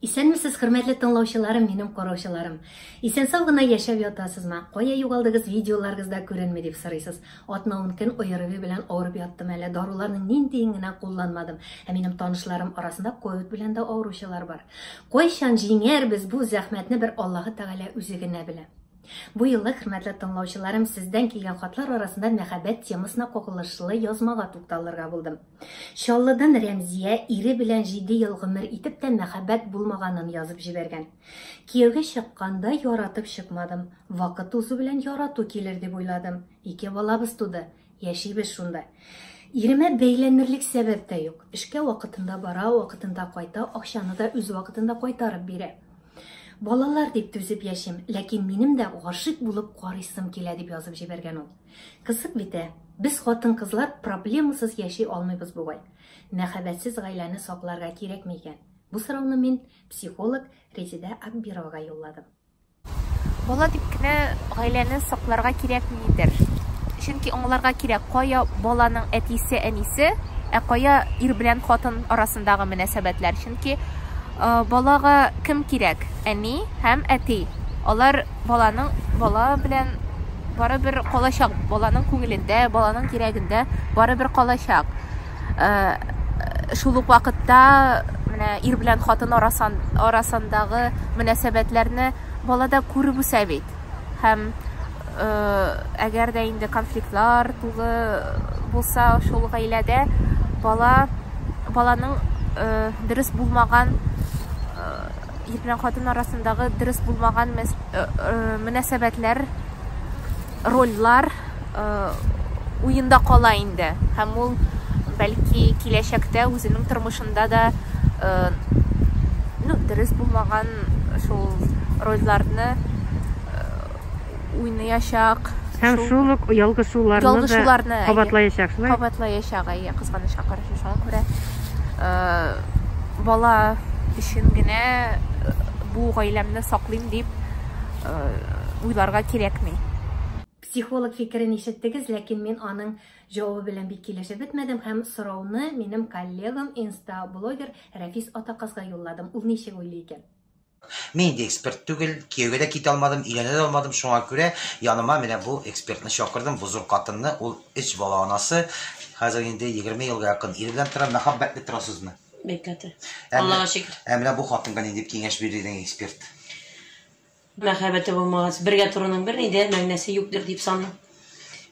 Исәнмесез, хөрмәтле тыңлаучыларым, минем караучыларым. Исән-сау гына яшәп ятасызмы? Кая югалдыгыз, видеоларыгыз да күренми дип сорыйсыз. Атна-ун көн ОРВИ белән авырып яттым әле, даруларның ниндиен генә кулланмадым. Ә минем танышларым арасында ковид белән дә авыручылар бар. Кайчан җиңәрбез бу зәхмәтне бер Аллаһы Тәгалә үзе генә белә. Бу юлы, хөрмәтле тыңлаучыларым, сездән килгән хатлар арасында мәхәббәт темасына кагылышлы язмага тукталырга булдым. Чаллыдан Рәмзия ире белән җиде ел гомер итеп тә мәхәббәт булмаганын язып җибәргән. Кияүгә чыкканда яратып чыкмадым. Вакыт узу белән ярату килер дип уйладым. Ике балабыз туды. Яшибез шунда. Иремә бәйләнерлек сәбәп тә юк. Эшкә вакытында бара, вакытында кайта, акчаны да үз вакытында кайтарып бирә. Балалар дип түзеп яшим, ләкин минем дә гашыйк булып карыйсым килә, дип язып җибәргән ул. Кызык бит, ә? Без хатын-кызлар проблемасыз яши алмыйбыз бугай. Мәхәббәтсез гаиләне сакларга кирәкме икән? Бу сорауны мин психолог Резидә Акбировага юлладым. Бала дип кенә гаиләне сакларга кирәкмидер. Чөнки аңларга кирәк, кая баланың әтисе, әнисе, ә кая ир белән хатын арасындагы мөнәсәбәтләр. Чөнки балага кем кирәк? Әни һәм әти. Алар баланың бала белән барыбер калачак, баланың күңелендә, баланың йөрәгендә барыбер калачак. Шул ук вакытта менә ир белән хатын арасындагы мөнәсәбәтләрне бала да күреп үсә бит. Һәм әгәр дә инде конфликтлар тулы булса шул гаиләдә бала баланың дөрес булмаган ир белән хатын арасындагы дөрес булмаган мөнәсәбәтләр рольлар уенда кала инде һәм ул бәлки киләчәктә үзенең тормышында да ну дөрес булмаган шул рольларны уйнаячак. Һәм шул ук ялгышуларны ялгышуларны да кабатлаячак, шулай? Кабатлаячак, әйе, кызганычка каршы. Шуңа күрә бала өчен генә бу гаиләмне саклыйм дип уйларга кирәкми. Психолог фикерен ишеттегез, ләкин мин аның җавабы белән бик килешеп бетмәдем һәм сорауны минем коллегам, инста-блогер Рәфис Атаказга юлладым. Ул ничек уйлый икән? Мин инде эксперт түгел, кияүгә дә китә алмадым, өйләнә дә алмадым, шуңа күрә яныма менә бу экспертны чакырдым, бу зур хатынны, ул өч бала анасы, хәзер инде 20 елга якын ире белән тора, мәхәббәтле торасызмы? Бик каты. Аллага шөкер. Ә менә бу хатынга нинди киңәш бирер идең, эксперт? Мәхәббәте булмагач, бергә торуның берни дә мәгънәсе юктыр дип саныйм.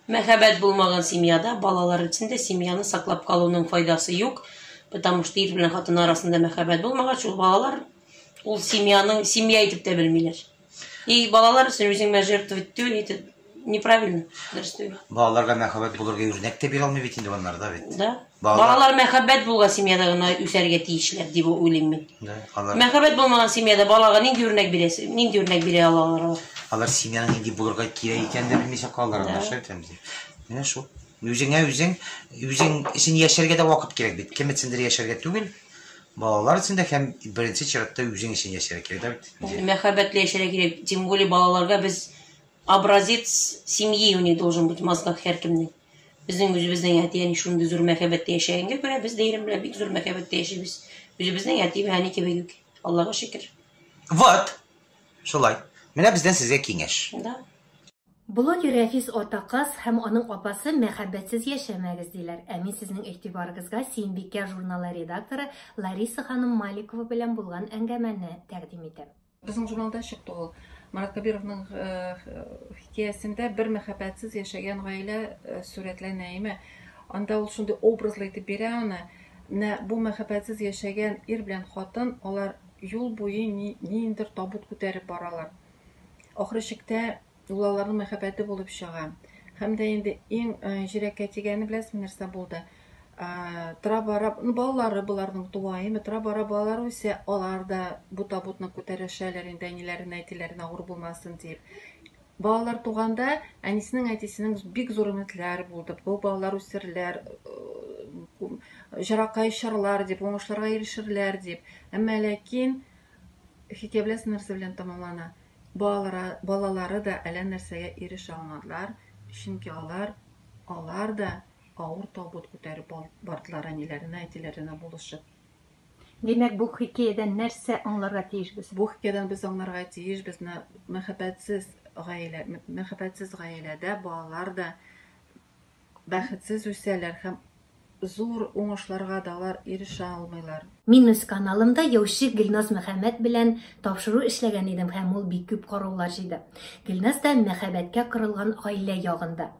Мәхәббәт булмаган семьяда балалар өчен дә семьяны саклап калуның файдасы юк, потому что ир белән хатын арасында мәхәббәт булмагач, ул балалар ул семьяның семья итеп тә белмиләр. И балалар өчен үзеңә жертвовать итү это неправильно, дөрес түгел. Балаларга мәхәббәт булырга үрнәк тә бирә алмый бит инде аннар да бит. Да. Балалар мәхәббәт булган семьяда гына үсәргә тиешләр дип уйлыйм мин. Да, алар. Мәхәббәт булмаган семьяда балага нинди үрнәк бирәсе, нинди үрнәк бирә алалар алар? Алар семьяның нинди булырга кирәк икәнен дә белмичә калалар, алар шулай әйтәм. Менә шул. Үзеңә үзең, үзең өчен яшәргә дә вакыт кирәк бит. Кем өчендер яшәргә түгел, балалар өчен дә һәм беренче чиратта үзең өчен яшәргә кирәк дә бит. Мәхәббәтле яшәргә кирәк. Тем более балаларга без образец семьи у них должен быть в мозгах һәркемнең. Безнең үзебезнең әти-әни шундый зур мәхәббәттә яшәгәнгә күрә, без дә ирем белән бик зур мәхәббәттә яшибез. Үзебезнең әти белән әни кебек үк. Аллага шөкер. Вот! Шулай. Менә бездән сезгә киңәш. Да. Блогер Рәфис Атаказ һәм аның апасы мәхәббәтсез яшәмәгез диләр. Ә мин сезнең игътибарыгызга Сөембикә журналы редакторы Лариса ханым Маликова белән булган әңгәмәне тәкъдим итәм. Безнең журналда чыкты ул. Марат Кәбировның хикәясендә бер мәхәббәтсез яшәгән гаилә сурәтләнә, әйме? Анда ул шундый образлы итеп бирә аны. Менә бу мәхәббәтсез яшәгән ир белән хатын, алар юл буе ниндидер табут күтәреп баралар. Ахыры чиктә ул аларның мәхәббәте булып чыга. Һәм дә инде иң җирәккә тигәне беләсезме нәрсә булды? Тора-бара, ну, балалары боларның туа, әйме, тора-бара балалар үсә, алар да бу табутны күтәрешәләр инде әниләренә, әтиләренә авыр булмасын дип. Балалар туганда әнисенең, әтисенең бик зур өметләре булды. Бу балалар үсерләр, җыракка очарлар дип, уңышларга ирешерләр дип. Әмма ләкин Хикәя беләсең нәрсә белән тәмамлана? Балалары, балалары да әллә нәрсәгә ирешә алмадылар, чөнки алар, алар да авыр табут күтәреп бардылар әниләренә, әтиләренә булышып. Димәк, бу хикәядән нәрсә аңларга тиешбез? Бу хикәядән без аңларга тиешбез, мәхәббәтсез гаилә, мәхәббәтсез гаиләдә балалар да бәхетсез үсәләр һәм зур уңышларга да алар ирешә алмыйлар. Мин үз каналымда яучы Гөлназ Мөхәммәт белән тапшыру эшләгән идем һәм ул бик күп караулар җыйды. Гөлназ да мәхәббәткә корылган гаилә ягында.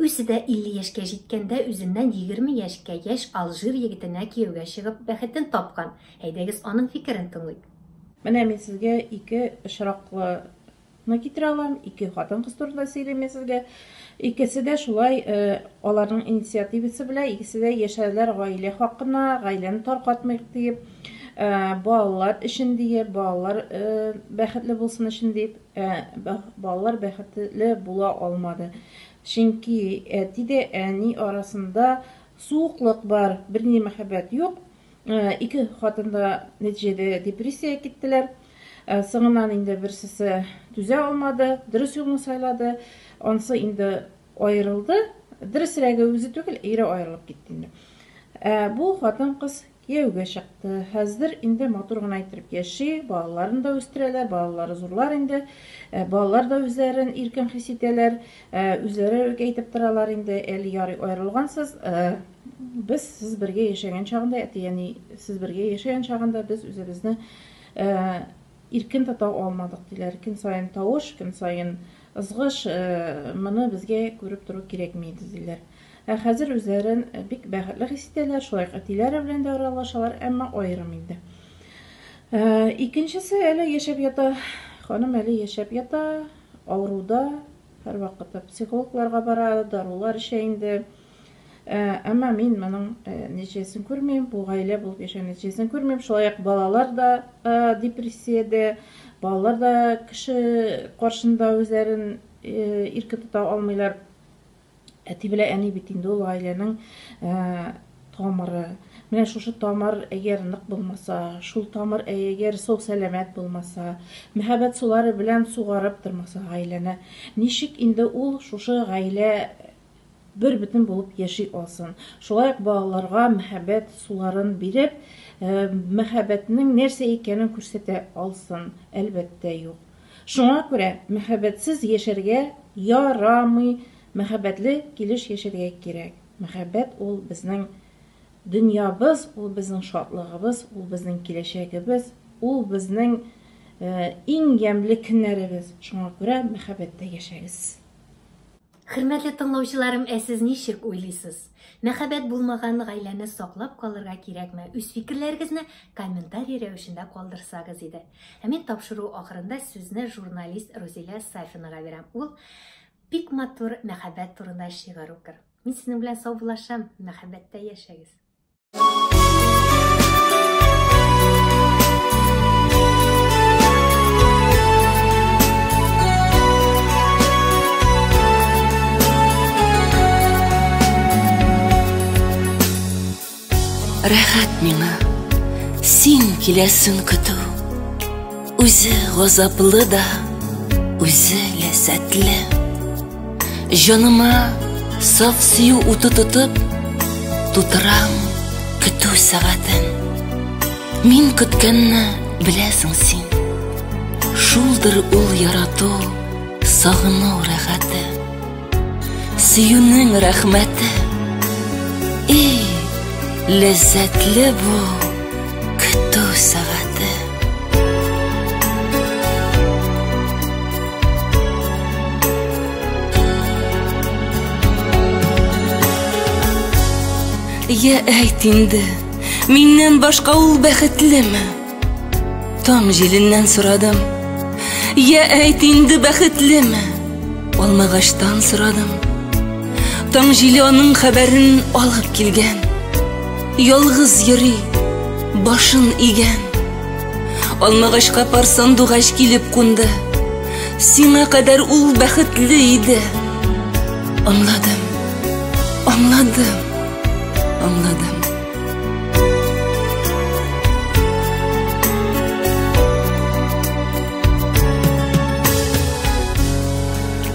Үзе дә 50 яшькә җиткәндә үзеннән 20 яшькә яшь Алжир егетенә кияүгә чыгып бәхетен тапкан. Әйдәгез аның фикерен тыңлыйк. Менә мин сезгә ике очраклы китерә алам, ике хатын-кыз турында сөйлим мин сезгә. Икесе дә шулай, аларның инициативасы белән, икесе дә яшәделәр гаилә хакына, гаиләне таркатмыйк диеп, балалар өчен диеп, балалар бәхетле булсын өчен дип, балалар бәхетле була алмады. Чөнки әти дә әни арасында суыклык бар, берни мәхәббәт юк. Ике хатын да нәтиҗәдә депрессиягә киттеләр. Соңыннан инде берсесе түзә алмады, дөрес юлны сайлады. Ансы инде аерылды. Дөресрәге үзе түгел, ире аерылып китте инде. Бу хатын-кыз кияүгә чыкты. Хәзер инде матур гына иттереп яши, балаларын да үстерәләр, балалары зурлар инде. Балалар да үзләрен иркен хис итәләр, үзләре үк әйтеп торалар инде, әле ярый аерылгансыз, без сез бергә яшәгән чагында, әти-әни сез бергә яшәгән чагында без үзебезне иркен тота алмадык диләр. Көн саен тавыш, көн саен ызгыш, моны безгә күреп тору кирәкми иде диләр. Ә хәзер үзләрен бик бәхетле хис итәләр, шулай ук әтиләре белән дә аралашалар, әмма аерым инде. Икенчесе әле яшәп ята, ханым әле яшәп ята, авыруда, һәрвакытта психологларга бара, дарулар эчә инде. Әмма мин моның нәтиҗәсен күрмим, бу гаилә булып яшәү нәтиҗәсен күрмим. Шулай ук балалар да депрессиядә, балалар да кеше каршында үзләрен иркен тота алмыйлар. Әти белән әни бит инде ул гаиләнең тамыры. Менә шушы тамыр әгәр нык булмаса, шул тамыр әгәр сау-сәламәт булмаса, мәхәббәт сулары белән сугарып тормаса гаиләне, ничек инде ул шушы гаилә бер бөтен булып яши алсын. Шулай ук балаларга мәхәббәт суларын биреп, мәхәббәтнең нәрсә икәнен күрсәтә алсын, әлбәттә, юк. Шуңа күрә мәхәббәтсез яшәргә ярамый, мәхәббәтле килеш яшәргә кирәк. Мәхәббәт ул безнең дөньябыз, ул безнең шатлыгыбыз, ул безнең киләчәгебез, ул безнең иң ямьле көннәребез. Шуңа күрә мәхәббәттә яшәгез. Хөрмәтле тыңлаучыларым, ә сез ничек уйлыйсыз? Мәхәббәт булмаган гаиләне саклап калырга кирәкме? Үз фикерләрегезне комментарий рәвешендә калдырсагыз иде. Ә мин тапшыру ахырында сүзне журналист Рузилә Сафинага бирәм. Ул бик матур мәхәббәт турында шигырь укыр. Мин сезнең белән саубуллашам, мәхәббәттә яшәгез. Рәхәт миңа, син киләсен көтү. Үзе газаплы да, үзе ләззәтле. Җаныма саф сөю уты тотып, тутырам көтү сәгатен. Мин көткәнне беләсең син. Шулдыр ул ярату, сагыну рәхәте. Сөюнең рәхмәте. Эй, ләззәтле бу көтү сәгате. Я әйт инде, миннән башка ул бәхетлеме? Таң җиленнән сорадым. Я әйт инде, бәхетлеме? Алмагачтан сорадым. Таң җиле аның хәбәрен алып килгән. Ялгыз йөри, башын игән. Алмагачка пар сандугач килеп кунды. Сиңа кадәр ул бәхетле иде. Аңладым, аңладым, аңладым.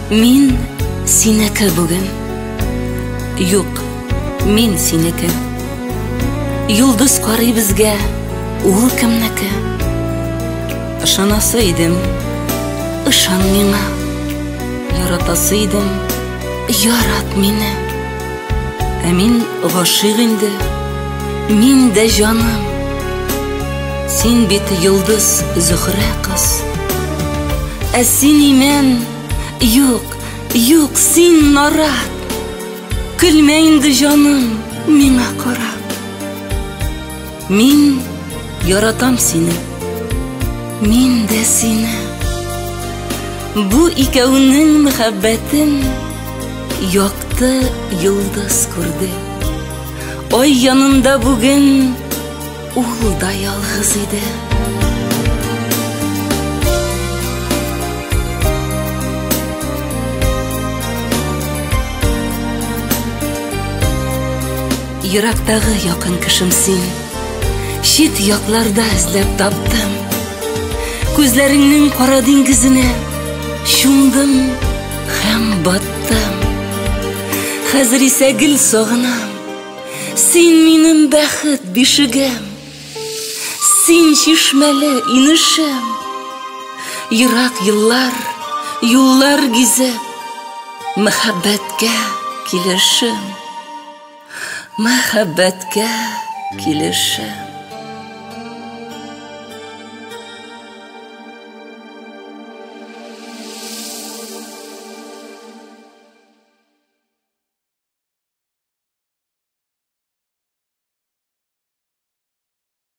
Мин синеке бүген. Юк, мин синеке. Йолдыз карый безгә, Ул кемнеке? Ышанасы идем, ышан миңа. Яратасы идем, ярат мине. Ә мин гашыйк инде, мин дә җаным. Син бит йолдыз Зөһрә кыз. Ә син имән, юк, юк, син нарат. Көлмә инде җаным, миңа карап. Мин яратам сине, мин дә сине. Бу икәүнең мәхәббәтен якты йолдыз күрде. Ай янында бүген ул да ялгыз иде. Ерактагы якын кешем син. Чит якларда эзләп таптым. Күзләреңнең кара диңгезенә чумдым һәм баттым. Хәзер исә гел сагынам. Син минем бәхет бишегем. Син чишмәле инешем. Ерак еллар, юллар гизеп, мәхәббәткә килешем. Мәхәббәткә килешем.